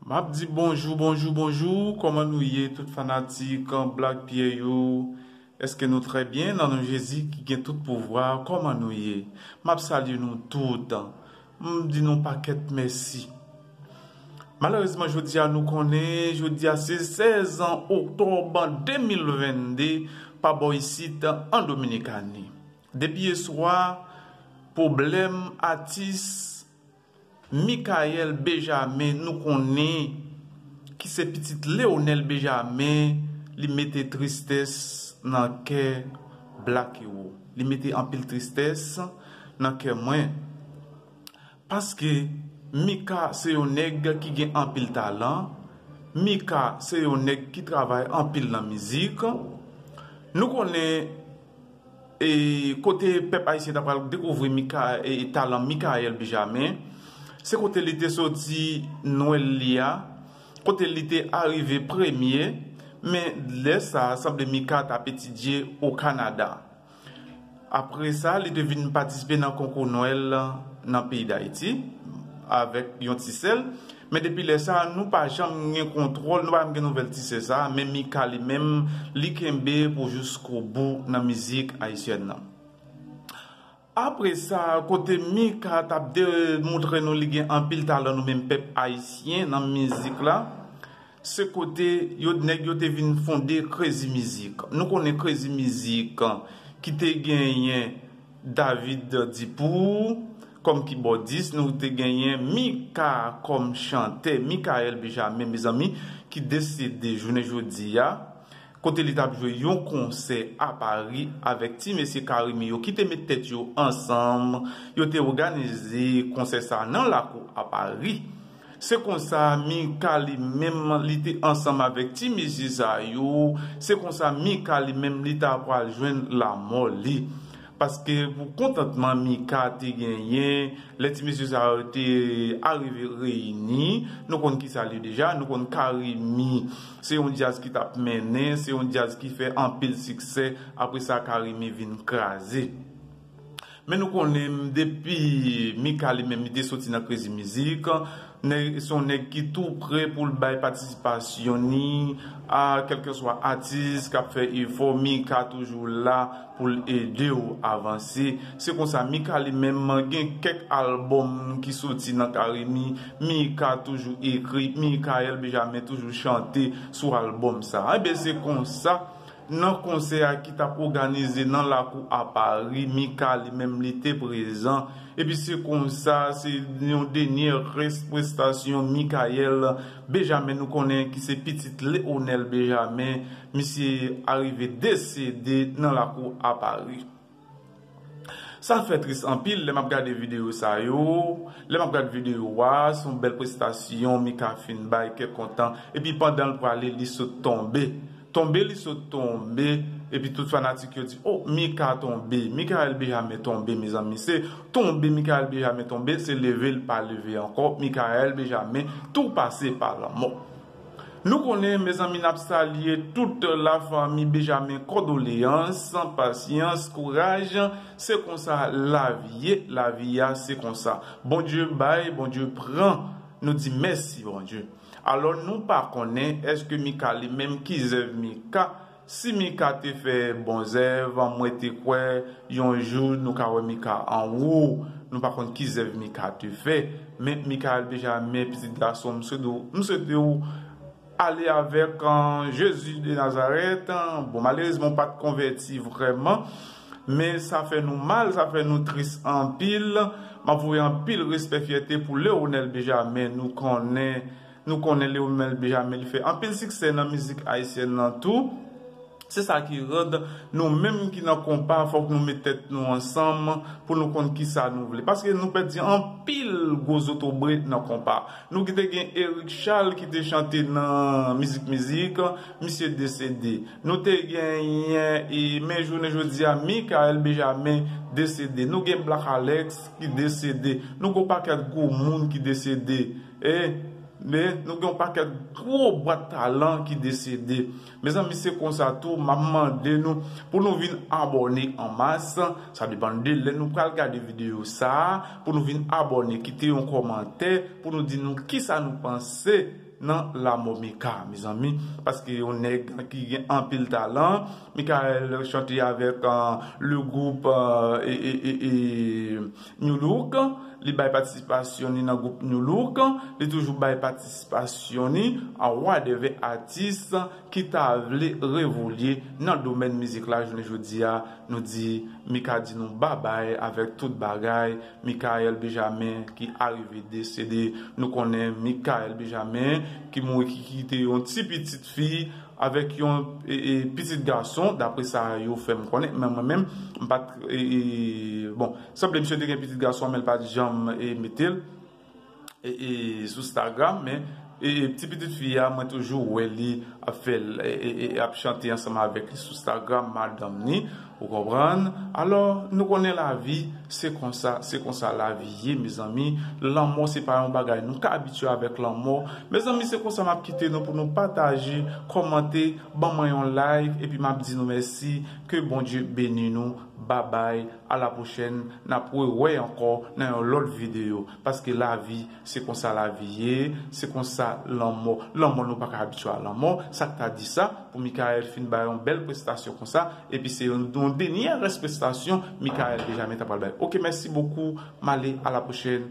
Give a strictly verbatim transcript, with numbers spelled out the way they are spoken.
M ap di bonjou, bonjou, bonjou. Kòman nou ye, tout fanatik Black Pierre yo? Èske nou trè byen nan non Jezi ki gen tout pouvwa? Kòman nou ye? M ap salye nou tout. M di nou pakèt mèsi. Malerezman, jodi a nou konnen, jodi a se sèz oktòb de mil vennde, pa bò isit an Dominikani. Depi yèswa, pwoblèm atis Michael Benjamin, nou konnen, ki se pitit Leonel Benjamin, li mete tristès nan kè Black Hero. Li mete anpil tristès nan kè mwen. Paske Mika se yon nèg ki gen anpil talan. Mika se yon nèg ki travay anpil nan mizik. Nou konnen, e, kote pèp ayisyen ta pral dekouvri Mika, e, talan Michael Benjamin, se kote li te soti Nwèl li a, kote li te arive premye, men lè sa a, sanble Mika t ap etidye o Kanada. Apre sa, li te vin patisipe nan konkou Nwèl nan peyi Dayiti avèk yon ti sè l. Men depi lè sa a, nou pa janm gen kontwòl, nou pa janm gen nouvèl ti sè sa a, men Mika li menm, li kenbe pou jiskobou nan mizik ayisyèn nan. Apre sa, kote Mika t ap demontre nou li gen anpil talan, nou menm pèp ayisyen nan mizik la, se kote yo, nèg yo te vin fonde Crazy Music. Nou konnen Crazy Music ki te genyen David Dipoux kòm kibòdis, nou te genyen Mika kòm chantè, Michael Benjamin, mezanmi, ki desede jounen jodi a, kote li t ap jwe yon konsè a Pari avèk ti mesye Carimi yo ki te met tèt yo ansanm, yo te òganize konsè sa nan lakou a Pari. Se konsa Mika li menm li te ansanm avèk ti mesye sa yo, se konsa Mika li menm li ta pral jwenn lanmò li. Paske pou kontantman Mika te genyen, lè ti mesye sa yo te arive reyini, nou konn kisa l ye deja, nou konn Carimi se yon djaz ki t ap mennen, se yon djaz ki fè anpil siksè, apre sa Carimi vin kraze. Men nou konnen depi Mika li menm li te soti nan Crazy Music, nèg, se yon nèg ki tou prè pou l bay patisipasyon ni a kèlkeswa atis k ap fè efò, Mika toujou la pou l ede w avanse. Se konsa Mika li menm gen kèk albòm ki soti nan Carimi, Mika toujou ekri, Michael Benjamin toujou chante sou albòm sa. Enben se konsa nan konsè a ki t ap òganize nan lakou a Pari, Mika li menm li te prezan. Epi se konsa, se yon dènye rès prestasyon Michael Benjamin, nou konnen ki se pitit Leonel Benjamin, misye arive desede nan lakou a Pari. Sa fè tris anpil lè m ap gade videyo sa yo. Lè m ap gade videyo a, se yon bèl prestasyon Mika fin bay, kè kontan. Epi pandan l prale, li sot tonbe. Tonbe, li sot tonbe. Epi tout fanatik yo di, "Oh, Mika tonbe. Michael Benjamin tonbe, mezanmi." Se tonbe, Michael Benjamin tonbe, se leve, l pa leve ankò. Michael Benjamin tou pase pa lanmò. Nou konnen, mezanmi, n ap salye tout lafanmi Benjamin, kondoleyans, pasyans, kouraj, se konsa lavi ye, lavi a se konsa. Bondye bay, Bondye pran, nou di mèsi Bondye. Alò nou pa konnen èske Mika li menm ki zèv Mika, si Mika te fè bon zèv, mwen te kwè yon jou nou ka wè Mika anwo. Nou pa konn ki zèv Mika te fè, men Michael Benjamin, pitit gason m, m swete w, m swete w ale avèk, an, Jezi de Nazarèt. Bon, malerezman, w pa t konvèti vrèman, men sa fè nou mal, sa fè nou tris anpil. M ap voye anpil respè, fyète pou Leonel Benjamin. Nou konnen, nou konnen Leonel Benjamin, li fè anpil siksè nan mizik ayisyèn nan tou. Se sa ki rann nou menm ki nan konpa, fòk nou met tèt nou ansanm pou nou konn kisa nou vle. Paske nou pèdi anpil gwo zotobre nan konpa. Nou ki te gen Eric Charles ki te chante nan Mizik Mizik, misye desede. Nou te genyen, e, men jounen jodi a, Michael Benjamin desede. Nou gen Black Alex ki desede. Nou gen yon pakèt gwo moun ki desede. E, men, nou gen yon pakèt gwo bwat talan ki desede. Mezanmi, se konsa tou, m ap mande nou pou nou vin abòne an mas. Sa depann de lè nou pral gade videyo sa a, pou nou vin abòne, kite yon kòmantè, pou nou di nou kisa nou panse nan lanmò Mika, mezanmi, paske yon nèg ki gen anpil talan. Michael chante avèk uh, le gwoup uh, e, e, e, e, New Look. Li bay patisipasyon ni nan gwoup New Look. Li toujou bay patisipasyon ni an wadèvè atis ki ta vle revolye nan domèn mizik la. Jounen jodi a, nou di Mika di nou babay avèk tout bagay. Michael Benjamin ki arive desede. Nou konnen Michael Benjamin ki mouri, ki kite yon ti pitit fi avèk yon e, e, pitit gason, dapre sa yo fè m konnen. Men mwen menm, m pa t e, e, bon, sanble misye te gen pitit gason, men l pa t janm e, mete l e, e, sou Instagram, men e, e, ti pitit fi a, mwen toujou wè li ap fè l, e, e, e, ap chante ansanm avèk li sou Instagram, madanm ni, ou konprann? Alò, nou konnen lavi, se konsa, se konsa lavi ye, mezanmi. Lanmò se pa yon bagay nou ka abitye avèk lanmò. Mezanmi, se konsa m ap kite nou pou nou pataje, kòmante, ban mwen yon like, epi m ap di nou mèsi, ke Bondye beni nou, babay, a la pwochèn, n ap rewè ankò nan yon lòt videyo, paske lavi, se konsa lavi ye, se konsa lanmò, lanmò nou pa ka abitye a lanmò, sa k ta di sa, pou Michael fin bay yon bèl prestasyon konsa, epi se yon, yon dènyè rès prestasyon Michael Benjamin ta pral bay. Ok, mèsi bokou, m ale, a la pwochèn.